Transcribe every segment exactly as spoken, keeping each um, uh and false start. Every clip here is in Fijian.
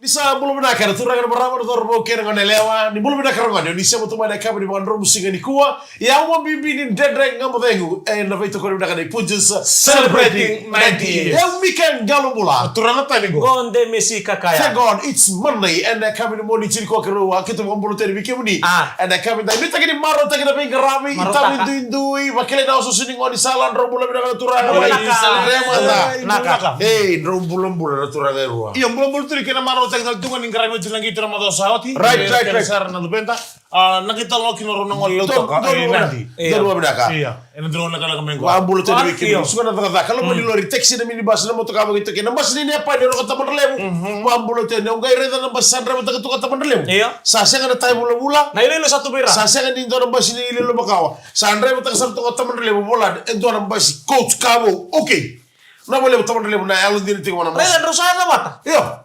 Sa bula vinaka na turaga, na marama, na cauravou kei na goneyalewa. Ni bula vinaka ragone, ni sema tu mai na yakavi ni vakadromu siga nikua. Ia, au mo bibi ni Dredre Ga Mo Cegu, e, na veitokoni vinaka nei Punjas, celebrating ninety years. Ia, au Mika Qalobula. Turaga tani qo. Qo Demesi Kakaya. Thank God it's Monday, ena yakavi ni Moniti nikua, keirau a keitou vakabula tale vei kemuni. Ah. Ena yakavi dai, nuitaki ni marautaki na veiqaravi, itavi duidui, vakilai na osooso ni gaunisala, drau bula vinaka na turaga. Bula vinaka. Rema da. Vinaka. Ei, drau bulabula na turaga e rua. Io, bulabula tu ni kena marautaki na tu ga ni qaravi oti na qito na macawa sa oti. Right, right, right. Sara na luveda. A, na qito loki na rua na gole lautoka. Donu, donu, e, Nadi. Donu vinaka. Io, ena donu na kalaka mai qo. Vakabula tale vei kemuni. Io. Suka na cakacaka, loma ni lori, taxi, na minibus, na motoka, vakaitikotiko, na basi ni Nepani, roka Tamadra Levu. Vakabula tale, au qai raica na basi sa draivataka tu ka Tamadra Levu. Io. Sa sega na tai vulavula. Na iloilo sa tu vei ira. Sa sega ni dua na basi ni iloilo makawa. Sa draivataka sara tu ka Tamadra Levu, vola, e dua na basi, coach ka vou. Okay. Na vale Tamadra Levu na yalo dina tiko na basi. Raica, drau sa yaco vata. Io.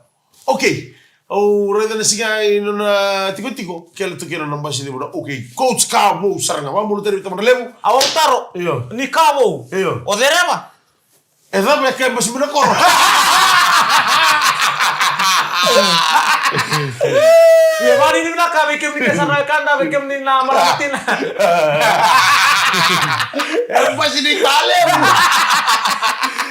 Okay. Au raica na siga i nona tikotiko, kele tu kina na basi levu na, okay. Coach ka vou sara ga, vakabula tale vei Tamadra Levu. Au taro. Io. Ni ka vou. Io. O cereva. E cava e kaya basi mai na koro. Ia, vani ni vinaka vei kemuni ke sa na wekada, vei kemuni na marama tina. E basi ni ka levu.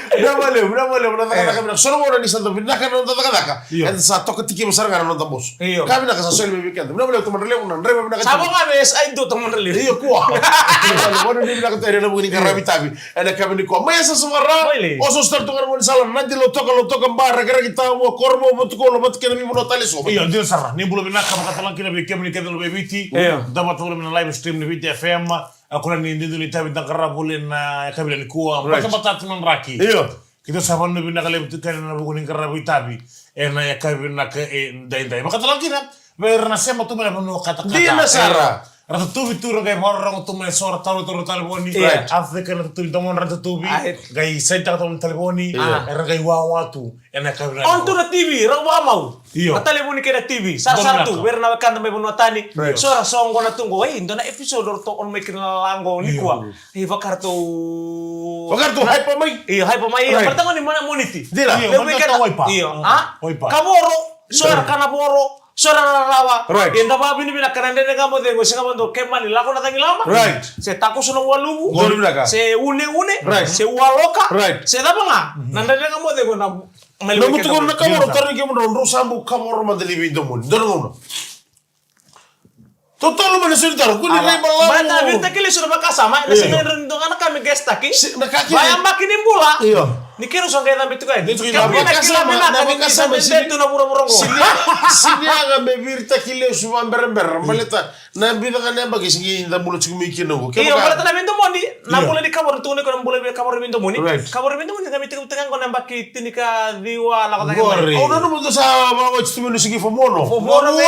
Vinaka vakalevu, vinaka vakalevu na cakacaka vinaka. So na gauna ni sa dau vinaka na noda cakacaka. Io. Eda sa toka tikiva sara ga na noda boso. Io. Ka vinaka sa soli mai vei keda. Vinaka vakalevu Tamadra Levu na draiva vinaka. Sa vaka me sa i dua Tamadra Levu. Io, kua. Vinaka, vinaka tu ena vuku ni qaravi tavi. Ena yakavi nikua. Mai yasa savara. Osooso tale tu ga na gaunisala, Nadi, Lautoka, Lautoka, Ba, Rakiraki, Tavua, Korovou, Vatukoula, vata kei na veivanua tale eso. Io, dina sara. Ni bula vinaka, vakatalega kina vei kemuni kece na vei Viti. Io. Da vata na live stream ni Viti F M. A kula ni didoli tavi da qaravi voli na yakavi nikua. Right. Batabata tu na draki. Io. Keitou sa vanua vinaka levu tu kina ena vuku ni qaravi tavi ena yakavi vinaka edaidai. Vakatalega kina vei ira na sema tu mai na vanua katakata. Dina sara. Ra tatuvi tu, ra qai vakarorogo tu mai, so ra taura, taura talevoni. Right. A cake na tatuvi, domodra na tatuvi. Right. Qai sainitaka tu na talevoni. Right. Era qai wawa tu ena yakavi vinaka. On tu na T V, ra vakamau. Io. Na talevoni kei na T V. Sarasara tu vei ira na wekada mai vanua tani. Right. So ra soqona tu qo, e dua na episode ratou on mai kina na lago nikua. Io. E, vakaratou. Vakaratou hype mai. Io, hype mai. Right. Baleta qo ni mana Moniti. Dina. Io, levu mai keda. Io. A? Kavoro. So era kana voro. So era rarawa. Right. Eda vakavinavinaka na Dredre Ga Mo Cegu, e sega vakadua ke mani lako na cagilaba. Right. Se takoso na ualuvu. Qori vinaka. Se uneune. Right. Se ualoka. Right. Se cava ga. Na Dredre Ga Mo Cegu na mai levu keda. Na mutukoro na kavoro, taro ni kemudrau, drau sa bau kavoro mada li veidomoni. Dua na gauna. Totolo mai na soli taro, kua ni rai balavu. Baleta viritaki lesu na vakasama, na siga ni dua ga na ka me guest taki. Vayabaki ni bula. Io. Ni keirau sa qai cabe tiko yani. Kemuni na kila vinaka ni sa dede tu na vuravura oqo. Sini yaga me viritaki lesu vaberebere. Baleta na vica ga na yabaki sigi da bula tiko mai kina oqo. Io, baleta na veidomoni. Na bula ni kavoro, tukuna iko na bula ni kavoro veidomoni. Right. Kavoro veidomoni, ga me tiko tiko qo na yabaki tinikaciwa lako cake mai. Au nanuma dou sa vakawati tu mai na sigi fomono. Fomono me.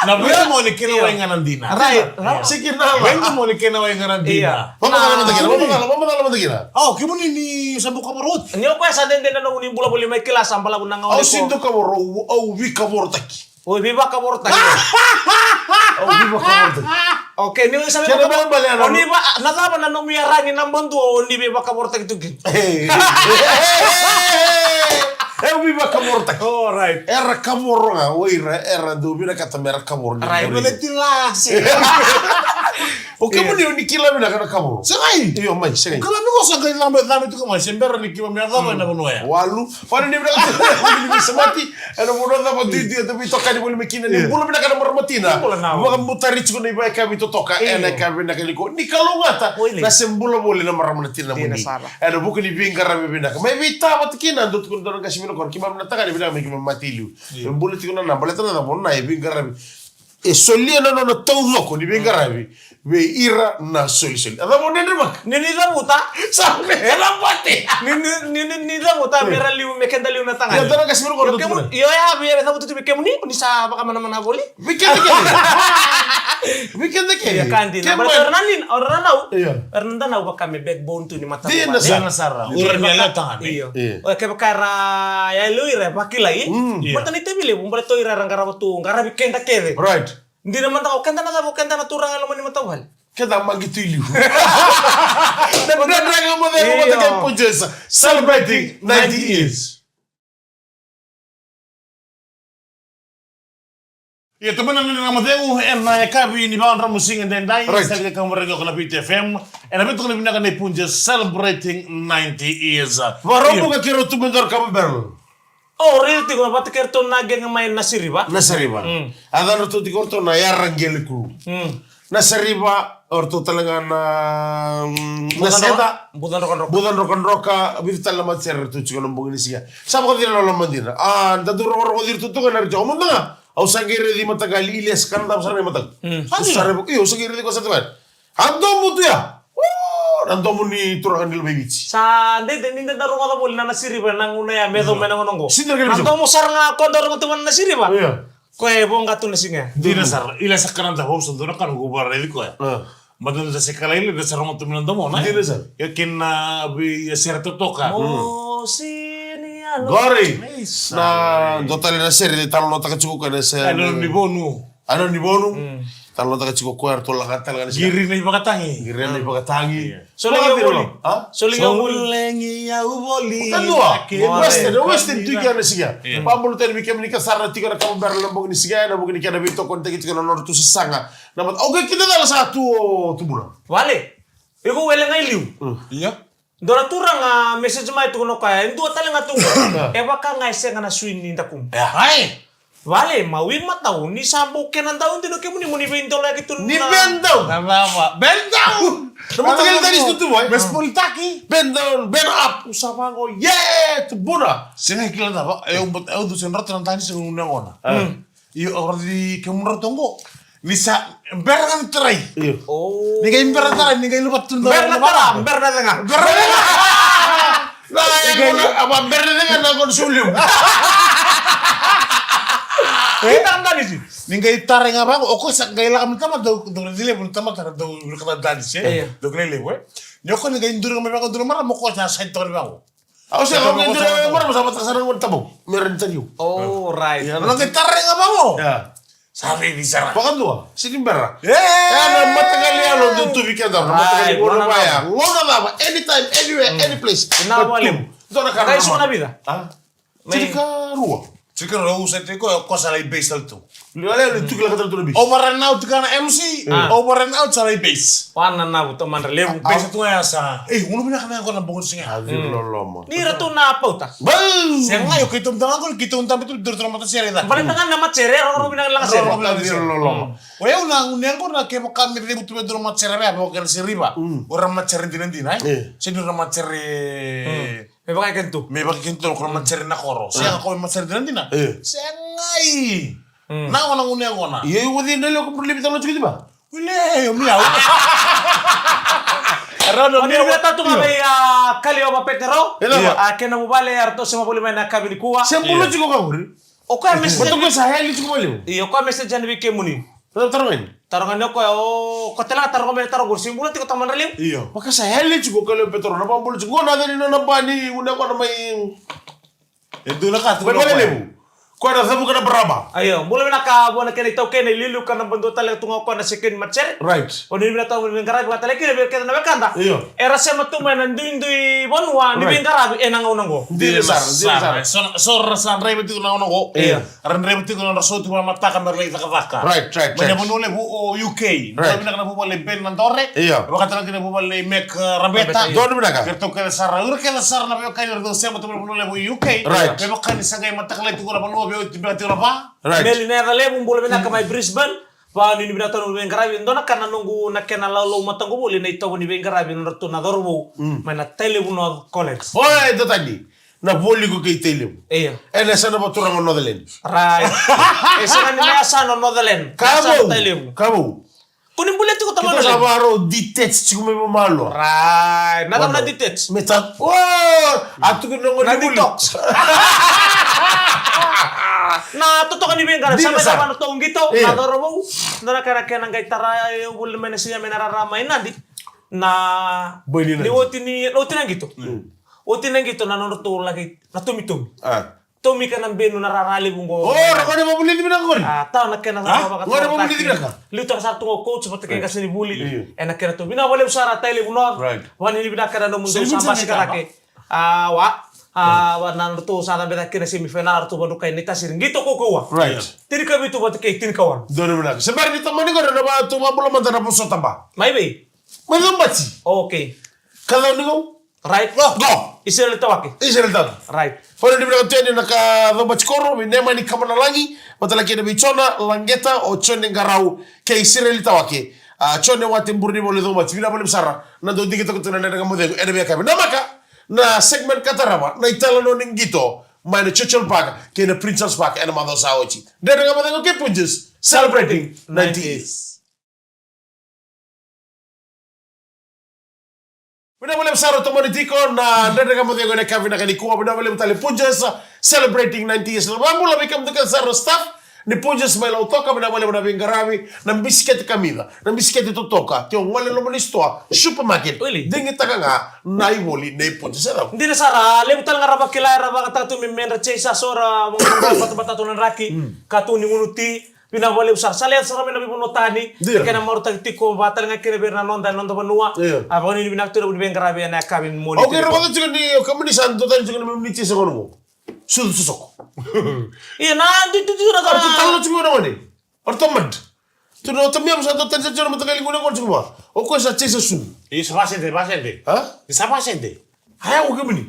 Na veidomoni kena wai ga na dina. Right. Sigi na. Veidomoni kena wai ga na dina. Vamacala mada kina, vamacala, vamacala mada kina. Au, kemuni ni sa bau kavoro oti. Ni o koya sa dede na nomu ni bula voli mai kila sa balavu na gauna. Au sini dau kavoro, au veikavorotaki. O veivakavorotaki. O veivakavorotaki. Okay, ni sa veivakavorotaki. O ni va, na cava na nomu iyaragi naba dua o ni veivakavorotaki tu kina? E veivakavorotaki. All right. Era kavoro ga o ira era dau vinakata me ra kavoro. Right. O kemuni o ni kila vinaka na kavoro? Segai. Io, mai, segai. O kila vinaka sa qai cabe, cabe tiko mai, se bera ni keimami yacova ena vanua ya. Walu. Walu ni vinaka tiko mai, ni veisamati. Ena vanua cava duidui eda veitokani voli mai kina, ni bula vinaka na marama tina. Ni bula na. Vakabutari tiko na ivakayakavi totoka ena yakavi vinaka nikua. Ni kalougata na se bula voli na marama na tina muni. Ena vuku ni veiqaravi vinaka. Mai veitavata kina, dou tukuna dua na qase mai na koro, keimami na tagane vinaka mai keimami mate i liu. Me bula tiko na naba, baleta na cava, na e veiqaravi. E solia na nona taucoko ni veiqaravi vei ira na solisoli. A cava o Dredre Maka? Ni ni cavuta. Sa me na mate. Ni ni ni ni cavuta me ra liu, me keda liu na tagane. Ia, dua na qase mai na koro, dou tukuna. Io, ya vei, ya vei cavuta tu vei kemuni, ni sa vakamanamana voli. Vei keda kece. Vei keda kece. Ia, ka dina. Baleta o ira na nina, o ira na nau. Io. O ira na danau vaka me backbone tu ni matavuvale. Dina sara. Dina sara. O ira na yalewa tagane. Io. Io. O kevaka era yalewa ira e vakilai. Baleta na itavi levu, baleta o ira era qarava tu, qaravi keda kece. Right. Dina mada ga o keda na cava, o keda na turaga e loma ni matavuvale. Keda maqi tu i liu. Na Dredre Ga Mo Cegu vata kei Punjas. Celebrating ninety years. E tamana na na maceu ena yakavi ni vadramu siga daidai. Right. Sa lika kamaraki oko na Viti F M. Ena veitokoni vinaka na ipunja celebrating ninety years. Varobu ka kero tu me dora kama bero. O raica tiko vata kei ratou na gega mai na Siriva. Na Siriva. Mm. A cana ratou tiko ratou na Yara Gele Crew. Mm. Na Siriva, o ratou tale ga na, mm, na Buca Seta. Buca Drokadroka. Buca Drokadroka, vica tale na matasere ratou tiko na bogi ni siga. Sa vakacira na loma dina. A, da dau rokoroko cira tu toka na rito. O mada ga, au sa qai raici mataqali Ilias Kanadava sara na mataqu. Mm. Au sa raici, io, au sa qai raici ko sa toka. A domo tu ya. O, na domo ni turaga ni Lovaivici. Sa dede ni da rogoca voli na na Siriva na gauna ya me yacova mai na gauna oqo. Siriva. Na domo sara ga ko da rogoca tu mai na Siriva. Io. Koya e voqa tu na siga. Dina sara, ila sa kana da vausa dua na kana ko vara raici koya. A. Mada da se kala ila da sa rogoca tu mai na domo na. Dina sara. Io kina vei sere totoka. Mosi ni alo. Qori. Na dua tale na sere talanoataka tiko koya na se. Alo ni vonu. Ano ni vonu. Mm. Talanoataka tiko koya, ratou laka tale ga na siga. Qiri na ivakatagi. Qiri na ivakatagi. Io. Solegi au voli. A? Solegi au voli. Solegi au voli. Kadua. Western, Western tu i kea na siga. Io. Vakabula tale vei kemuni ka sara tiko na kama bera na bogi ni siga, na bogi ni kena veitokonitaki tiko na nodratou sasaga. Na mata, okay, kida cala sa tu o Tubuna. Vale. Iko wele ga i liu. Mm. Io. Dua na turaga message mai tukuna o koya, e dua tale ga tu. E vaka ga e sega na sui ni dakumu. E, ai. Vale, mawi matau, ni sa bau kena dau dina kemuni, mo ni veidoloyaki tu ni na. Bend down. Na cava? Bend down. Na mataqali Chinese tu tu mai. Mes politaki. Bend down, bend up. U sa vaqo, yeah, Tubuna. Sega ni kila cava, e, au, au dusia na ratou na Chinese, au na gona. Mm. Io, au raici kemudratou qo. Ni sa bera ga ni tarai. Io. Oh. Ni qai bera tarai, ni qai luvata tu na bera na tara, bera na cega. Bera na cega. Na, e, qai, a, bera na cega na qo na soli. E? Ita na danisi. Ni qai tarai ga vaqo, o koya sa qai lako mai tamata, dau, dau raici levu na tamata, dau, dau kata danisi, e? Io. Dau kila levu, e? Ni o koya ni qai duri ga mai vaqo, duri mara, mo koya sa sai toka ni vaqo. Au sega, au qai duri ga mai vaqo, sa vata sara ga na tabau. Me ra ni tariu. Oh, right. Ia, na qai tarai ga vaqo. Ia. Sa veivi sara. Vakadua, sini bera. E! E, na mataqali yalo dau tu vei keda, na mataqali gauna vaya. Gauna cava, anytime, anywhere, any place. Vinaka vakalevu. Dua na ka na. Qai sua na vica? A? Tinikarua. Tinikarua, au sa tiko, o koya sa lai base tale tu. Lale, lale, tu ki laka tale tu na base. Over and out ka na M C. A. Over and out sa lai base. Wana na vuta madra levu. Base tu ga ya sa. Ei, unu vinaka na yaqona bogi ni siga. A, ciri loloma. Ni ratou na pauta. Bau! Sega, io keitou mada ga qori, keitou dabe tu, dua na matasere e caka. Baleta ga na matasere, rogorogo vinaka na lagasere. Rogorogo vinaka na lagasere. Loloma. O yau na gunu yaqona kevaka me levu tu me dua na matasere vei, me vaka na Siriva. Mm. O ira matasere dinadina, e? E. Se dua na matasere. Mm. Me vaka e kena tu. Me vaka e kena tu, ko na matasere na koro. Sega ko matasere dinadina. E. Sega i. Mm. Na gona gunu yaqona. Io, io, oti na lewe ko Burlevi talo tiko tiba. Wile, o mi au. Rau na. O ni via tatu ga vei a Kaliova Petero. Io. A kena vuvale eratou sema voli mai na yakavi nikua. Se bula tiko ka qori. O koya message. Matou koya sa yali tiko valevu. Io, o koya message yani vei kemuni. Taro, taro ga ni. Taro ga ni o koya, o koya tale ga taro ga mai na taro qori. Se bula tiko tamana levu. Io. Vaka sa yali tiko Kaliova Petero. Na vakabula tiko. Qo na cani nona bani, una qo na mai. E dua na ka tu mai Valelevu. Koya na cavuka na baraba. Io, bula vinaka vua na kena itaukei na iliuliu ka na badua tale tu ga o koya na second matasere. Right. O ni vinaka tau ni veiqaravi vaka tale kina vei keda na wekada. Io. Era sema tu mai na duidui vanua ni veiqaravi ena gauna qo. Dina sara, dina sara. So, so ra sa draiva tiko na gauna qo. Io. Ra draiva tiko na nodra sautu vakamataka me ra lai cakacaka. Right, right, right. Mai na vanua levu o U K. Right. Bula vinaka na vuvale Ben Nadore. Io. Vaka tale kina vuvale Mek, uh, Rabeta. Rabeta, io. Donu vinaka. Kei ratou kece sara, ira kece sara na veiwekani ra dau sema tu mai na vanua levu o U K. Right. Me vaka ni sa qai mataka lailai tiko na vanua veiwati beka tiko na va. Right. Meli na yaca levu, bula vinaka mai Brisbane. Vakanuinui vinaka tau na veiqaravi, dua na ka na noqu na kena laulau mataqu voli na itovo ni veiqaravi na nodratou na cauravou. Mm. Mai na Tailevu North College. Oi, dua tani. Na voli ko kei Tailevu. Io. Ena yasana vakaturaga o Northland. Right. E sega ni na yasana o Northland. Ka vou. Yasana o Tailevu. Ka vou. Ko ni bulia tiko tamana. Keitou sa vakarau detach tiko mai vamalua. Right. Na cava na detach? Me sa, o, a tuku na gone ni vuli. Na detox. Na totoka ni veiqaravi. Dina sara. Sa mai cava na tou qito, io, na cauravou. Na kena, kena qai tara, e, voli mai na siga me na rara mai Nadi. Na, ni oti ni, oti na qito. Mm. Oti na qito na nodratou laki na tomitomi. A. Tomi ka na benu na rara levu qo. O, ra gone vavulici vinaka qori. A, tau na kena sa vaka. Gone vavulici vinaka. Liutaka sara tu ga o coach vata kei qasenivuli. Io. Ena kena tomi. Vinaka vakalevu sara Tailevu North. Right. Vakanuinui vinaka na nomudou sa basika cake. A, wa. A, va na ratou sa cabe cake kina semi final, ratou vadrukai na itasiri. Qito kaukauwa. Right. Tinikavitu vata kei tinikawalu. Donu vinaka. Se bera ni tomani qori na va tu vabula mada na vosota ba. Mai vei? Mai Cobati. Okay. Ka cau ni gau? Right. Go. Go. Isireli Tawake. Isireli Tawake. Right. Fano ni vinaka tu yani na ka Cobati koro, vei Nemani Kamanalagi, vata laki na vei Jona Lageta, o Jone Qarau, kei Isireli Tawake. A, Jone Wate Burunivoli Cobati. Vinaka vakalevu sara. Na dau digitaka tu na Dredre Ga Mo Cegu ena veiyakavi. Namaka na segment ka tarava na italanoa ni qito mai na Churchill Park kei na Prince Charles Park ena macawa sa oti. Dredre Ga Mo Cegu kei Punjas, celebrating ninety years. Vinaka vakalevu sara, tomani tiko na Dredre Ga Mo Cegu ena yakavi vinaka nikua. Vinaka vakalevu tale Punjas, celebrating ninety years. Vakabula vei kemudou kece sara na staff ni Punjas mai Lautoka, vinaka vakalevu na veiqaravi, na bisikete kamica, na bisikete totoka, ke o gole loma ni sitoa, supermarket, digitaka ga na ivoli nei Punjas. E cau. Dina sara, levu tale ga ra vakila, era vakataka tu me medra chase a so ra, vakabatabata tu na draki, ka tu ni gunu ti, vinaka vakalevu sara. Sa levu sara mai na veivanua tani, kena marautaki tiko, vata tale ga kina vei ira na noda, noda vanua. A, vakanuinui vinaka tu na veiqaravi ena yakavi ni Moniti. Okay, ra vata tiko ni, o kemuni sa dua tani tiko na memi chase a gona mo. Sucu sosoko. Ia na duiduidui na ka. Ora tu talo tiko na gone. Ora tu mad. Tu na ota mia sa dua tani sa tiko na mataqali gone gone tiko va. O koya sa chase a sucu. Isa vasede, vasede. Ha? Isa vasede. Aya o kemuni.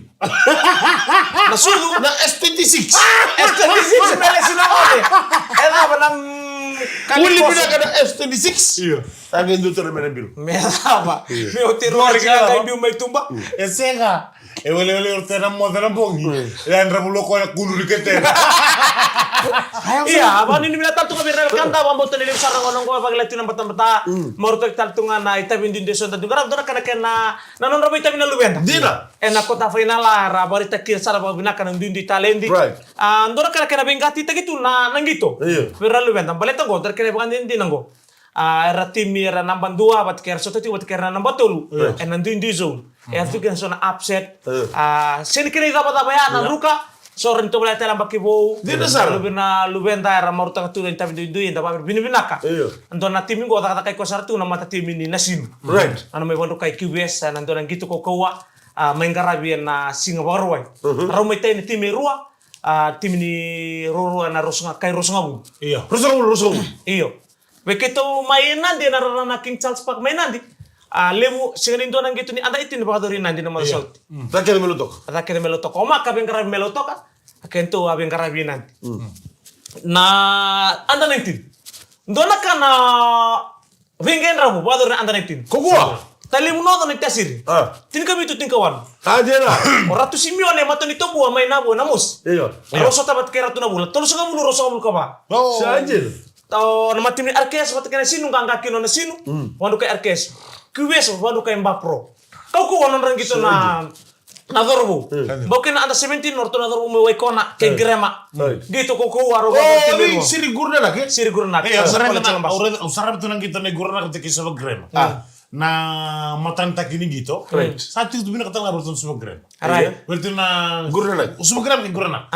Na sucu. Na S twenty-six. S twenty-six mele sina gone. E cava na, mm, kali. Uli koso. Vinaka na S twenty-six. Io. Age dua tale mena bilo. Me cava. Io. Me o te rori ka kai biu mai tuba. E sega. E welewele o tena moca na bogi. E andra vulo ko na kulu ni ketena. Ia, vakanuinui vinaka tale tu ga vei ira na wekada, vakabauta ni levu sara gona oqo, vakila tu na batabata. Marautaki tale tu ga na itavi duidui eso da dui qarava, dua na ka na kena, na nodra veitavi na luveda. Dina. Ena kota fainala, ra vakaraitaki sara vakavinaka na duidui taledi. Right. A, dua na ka na kena veiqatitaki tu na, na qito. Io. Vei ira na luveda, baleta oqo, dua na kena ivakadinadina oqo. A, era timi era naba dua, vata kei era sota tiko, vata kei era na naba tolu. Right. Ena duidui zone. E yaco tiko kina so na upset. A, sega ni kena icavacava ya na druka. So ra ni tovolea tale yabaki vou. Dina sara. Luve na luveda era marautaka tu na itavi duidui, eda vakavinavinaka. Io. Dua na timi qo cakacaka iko sara tu na matatimi ni Nasinu. Right. A, na mai vadrukai Q V S, na dua na qito kaukauwa. A, mai qaravi ena siga Vakarauwai. Rau mai tai na timi e rua. A, timi ni ruarua ena ruasagavulu, kai ruasagavulu. Io. Ruasagavulu, ruasagavulu. Io. Vei keitou mai Nadi, ena rara na King Charles Park mai Nadi. A, levu, sega ni dua na qito ni under eighteen vakayacori Nadi na macawa sa oti. Ca kece me Lautoka. Ca kece me Lautoka. O Maka veiqaravi me Lautoka. A, keitou a veiqaravi Nadi. Na under nineteen. Dua na ka na veiqaravi vakayacori na under nineteen. Kaukauwa. Talevu na oca na itasiri. A. Tinikavitu, tinikawalu. A, dina. O Ratu Simione, matanitobua mai Navua, Namosi. Io. Rau sota vata kei Ratu Navula. Tolusagavulu, ruasagavulu ka va. Sa dina. O na matatimi ni R K S vata kei Nasinu, qaqa kina o Nasinu. Vadrukai R K S. Q V S vadrukai Ba Pro. Kaukauwa nodra qito na, na cauravou. Bau kina under seventeen, o ratou na cauravou mai Waikona kei Grema. Qito kaukauwa rau. O, vei Siri Gurunanak, e? Siri Gurunanak. E, au sarava tu na qito nei Gurunanak vata kei Sova Grema. Na matanitaki ni qito. Sa tiko tu vinaka tale ga vei ratou na Sova Grema. Right. Vei ratou na Gurunanak. Sova Grema kei Gurunanak.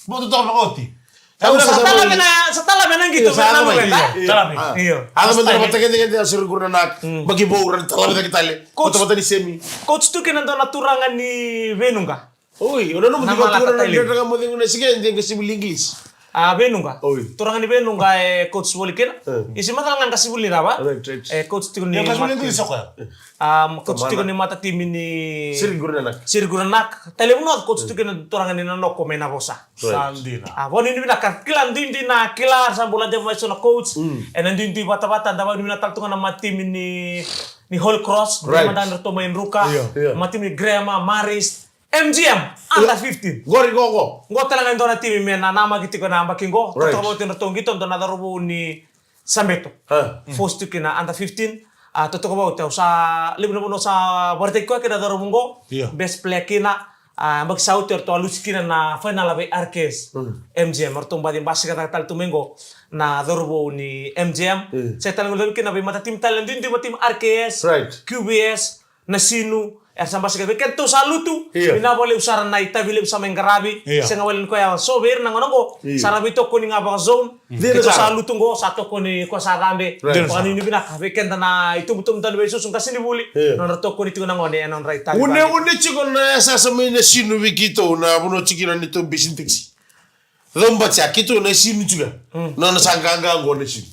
Bau totoka vakaoti. Sa tala me na, sa tala me na qito. Io, sa tala me. Io. Io. A, sa tala me na qito. Io. A, sa tala me na qito. Io. Baki vou, ra tala me na qito tale. Coach. Vata, vata ni semi. Coach tu kina dua na turaga ni Venuqa. Oi, o na nomu tiko turaga ni Venuqa na siga e dega sivi English. A, Venuqa. Oi. Turaga ni Venuqa e coach voli kina. E. Isi macala ga qasenivuli ni cava. Right, right. E coach tiko ni. E, qasenivuli ni soko ya. A, coach tiko ni matatimi ni Siri Gurunanak. Siri Gurunanak. Talevu na oca coach tiko na turaga ni Nanoko mai Navosa. Right. Sa dina. A, vakanuinui vinaka, kila duidui na kila, sa bula de mai so na coach. Ena duidui vatavata, da vakanuinui vinaka tale tu ga na matatimi ni, ni Holy Cross. Right. Grema, da ratou mai Druka. Io. Io. Matatimi ni Grema, Marist, M G M, under fifteen. Qori qo, qo. Qo tale ga e dua na timi me na namaki tiko na yabaki qo. Right. Totoka vata na ratou qito, dua na cauravou ni Sabeto. A. Force tu kina under fifteen. A, totoka vata, au sa levu na vanua sa vakaraitaki koya kina cauravou qo. Io. Best player kina. A, yabaki sa oti eratou a lusi kina na final vei R K S. M G M, eratou baci basika cake tale tu mai qo na cauravou ni M G M. Sa tale ga levu kina vei matatimi tale na duidui matatimi R K S, right, Q V S, Nasinu, Era sa basika vei kedatou sa lutu. Io. Vinaka vakalevu sara na itavi levu sa mai qaravi. Io. Sega wale ni koya so vei ira na gauna qo. Io. Sa ra veitokoni ga vaka zone. Dina sara. Keitou sa lutu qo, sa tokoni koya sa cabe. Right. Vakanuinui vinaka vei keda na itubutubu dau ni veisusu qasenivuli. Io. Nodra tokoni tiko na gone ena nodra itavi. Une, une tiko na yasayasa mai Nasinu vei keitou na vanua tiko na neitou bisi ni tekisi. Cau bati a keitou Nasinu tiko. Mm. Na nona sa qaqa qo Nasinu.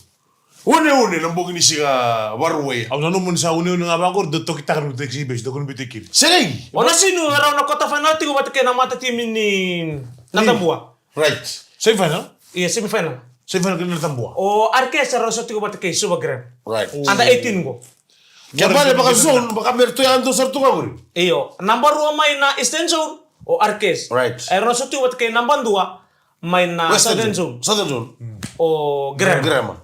Uneune na bogi ni siga Vakarauwai. Au nanuma ni sa uneune ga vaqori, dau tokitaka na veitekisi, besi tokoni veitekiri. Sega. O Nasinu e rau na quarter final tiko vata kei na mata timi ni Natabua. Right. Semi final? Ia, semi final. Semi final kei na Natabua. O Arkes e rau sota tiko vata kei Suva Graham. Right. Under eighteen qo. Ke vale vaka zone, vaka me ratou yadua sara tu ga qori. Io, naba rua mai na Eastern Zone, o Arkes. Right. E rau sota tiko vata kei naba dua mai na Western Southern Zone. Zone. Southern Zone. O Graham. Graham.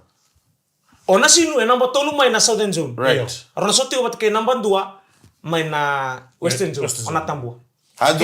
O Nasinu e naba tolu mai na Southern Zone. Right. Io. Rau na sota tiko vata kei naba dua mai na Western Zone. Western Zone. O Natabua.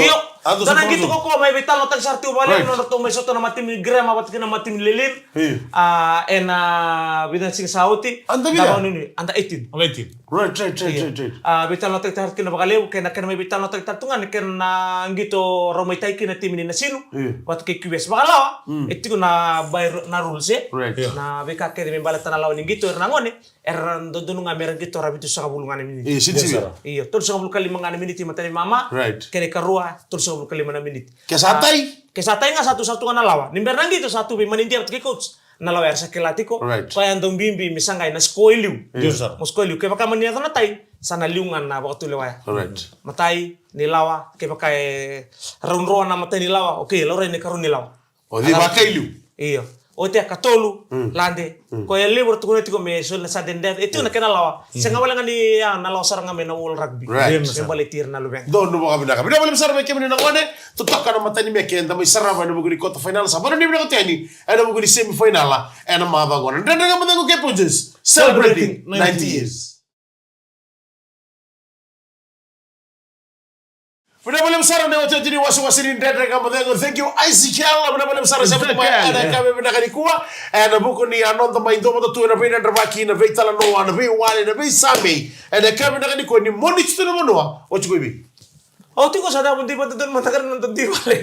Io, dua na qito ko koya mai veitalanoataki sara tiko vakalevu, right, nodratou mai sota na matimi ni Graham vata kei na matimi ni Lelean. Io. A, ena vica na siga sa oti. Under vica? Under eighteen. Under eighteen. Right, right, right, right, right. A, veitalanoataki tale kina vakalevu, kei na kena mai veitalanoataki tale tu ga na kena qito rau mai tai kina timi ni Nasinu. Io. Vata kei Q S. Vakalawa, mm, e tiko na bai ru-, na rules, e? Right. Io. Na veika kece me baleta na lawa ni qito, era na gone, era dodonu ga me ra qito ra vitusagavulu ga na miniti. Io, sini sini. Io, tolusagavulu ka lima ga na miniti matai ni mama. Right. Kena ikarua, tolusagavulu ka lima na miniti. Ke sa tai? A, ke sa tai ga sa tu, sa tu ga na lawa. Ni bera na qito sa tu vei manidia vata kei coach. Na lawa era sa kila tiko. Right. Koya e dau bibi me sa qai na score e liu. Io sara. Mo score e liu. Kevaka mani yaco na tai, sa na liu ga na vakatulewa ya. Right. Matai ni lawa, kevaka e rau droa na matai ni lawa, okay, laurai na ikarua ni lawa. O cei vaka e liu? Io. Oti e katolu, mm, lade. Mm. Koya e levu ra tukuna tiko me soli na sudden death. E tiko na kena lawa. Mm. Sega wale ga ni ya na lawa sara ga mai na World Rugby. Right. Me baleti ira na luvequ. Donu vakavinaka. Vinaka vakalevu sara vei kemuni na gone. Totoka na matanimeke eda mai sarava ena vuku ni quarter final, sa vakarau ni vinaka tu yani ena vuku ni semi final ena macawa qo. Na Dredre Ga Mo Cegu kei Punjas, celebrating ninety years. Vinaka vakalevu sara na iotioti ni wasewase ni Dredre Ga Mo Cegu. Thank you, Ezekiel. Vinaka vakalevu sara, sa vata mai ena yakavi vinaka nikua ena vuku ni a noda mai duavata tu ena veidredrevaki, na veitalanoa, na veiwali, na veisamei ena yakavi vinaka nikua ni Moniti tu na vanua. Oti ko sa dau dui vata donu mada kara na dau dui vale.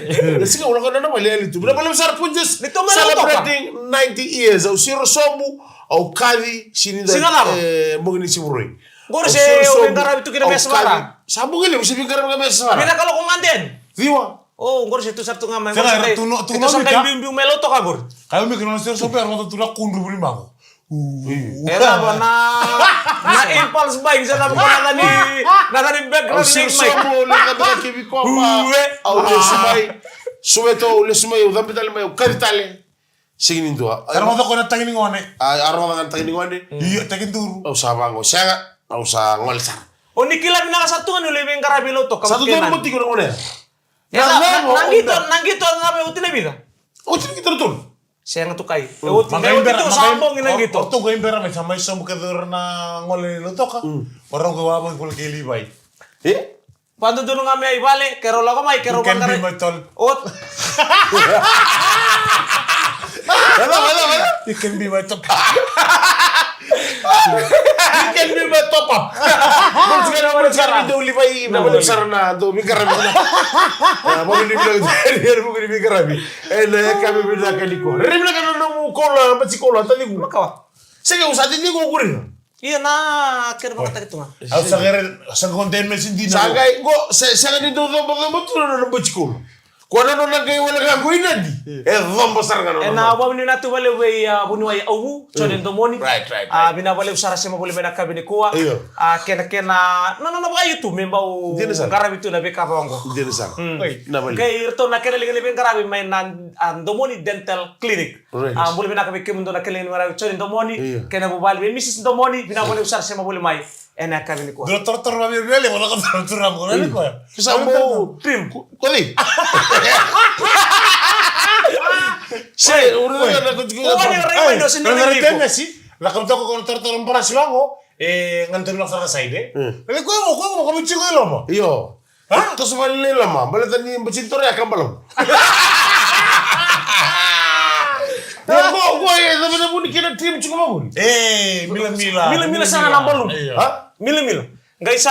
E sega, ula ko na na vale ali tu. Vinaka vakalevu sara Punjas. Ni to mai Lautoka. Celebrating ninety years. Au siro sobu, au kaci, sini da, siga cava? E, bogi ni siga Vuravura. Qori se au veiqaravi tu kina me sa vara. Sa bogi levu se veiqaravi ga me sa vara. Vinaka lako ga den. Ciwa. O, qori se tu sara tu ga mai. Sega, qori se tu no, tu no sa mika. Qai biubiu mai Lautoka qori. Kai mika no siro sobu, era mata tu na kudru vuli mako. E cava na, na impulse buying, se cava ko na cani, na cani background ni mic. Au lesu mai. Soweto, au lesu mai, au cabe tale mai, au kaci tale. Sega ni dua. Era rogoca ko na tagi ni gone. A, era rogoca ga na tagi ni gone. Io, tagi duru. Au sa vaqo, sega, au sa gole sara. O ni kila vinaka sara tu ga ni o lai veiqaravi Lautoka. Sa tu ga mo tiko na gone. Na qito, na qito, na me oti na vica. Oti na qito na tolu. Sega tu kai. E oti, e oti tu sa bogi na qito. O ratou qai bera mai, sa mai sobu kece o ira na gole ni Lautoka. O rau qai wavoki voli kei Livai. E? Vadodonu ga mai vale, ke rau lako mai, ke rau vaqara. You can be my top. Ot. Vada, vada, vada. You can be my top. You can be my top up. Mo ni sikara, mo ni sikara, dou Livai, mo ni sikara na dou veiqaravi. Mo ni veiqaravi. Ena yakavi vinaka nikua. Rairai vinaka na nomu koula, bati koula, taciqu. Makawa. Sega, au sa tiko qori. Ia na kena vakataki tu ga. Au sa kere, sa kontena me sidi na. Sa qai qo, se, sega ni dau coba, coba tu na nona bati koula. Ko na nona qai wale ga qo i Nadi. E coba sara ga na nona. Ena vavuniwai tu vale vei, a, vuniwai au, Jone Domoni. Right, right, right. A, vinaka valevu sara sema voli mai na yakavi nikua. Io. A, kena, kena, na, na, na vaka YouTube, me bau qaravi tu na veika vaqo. Dina sara. Oi. Na vale. Qai iratou na kena liga ni veiqaravi mai na, a, Domoni Dental Clinic. Right. A, bula vinaka vei kemudou na kena liga ni veiqaravi, Jone Domoni, io, kei na vuvale vei Missus Domoni, vinaka valevu sara sema voli mai. Ena yakavi nikua. Dua torotoro vavia vele, mo lako toro turamu, vele koya. Kisa mo. Pim. Ko, ko li? Se, uri na ko tiko. Ko wani rai mai no sini. Lako toko ko torotoro mbarasi wango. E, ngan toro na sara saide. Vele koya mo, koya mo, ko mi tiko i loma. Io. Ha? Toso vale i loma, baleta ni bati toro ya ka balavu. Ko, ko, e, cava na vuni kina trim tiko vavuni. E, mila, mila. Mila, mila sara na balavu. Io. Ha? Mila, mila. Qai sa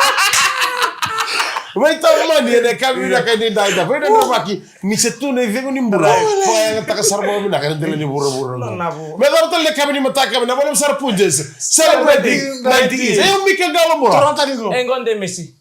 Veitamani ena yakavi vinaka ni dai da. Vei na dravaki ni se tu na icegu ni bula. Vakayagataka sara vakavinaka ena dela ni vuravura. Me cava tale na yakavi ni mataka me na voleva sara Punjas. Celebrating ninety years. E o Mika Galo Mura. E gode Messi.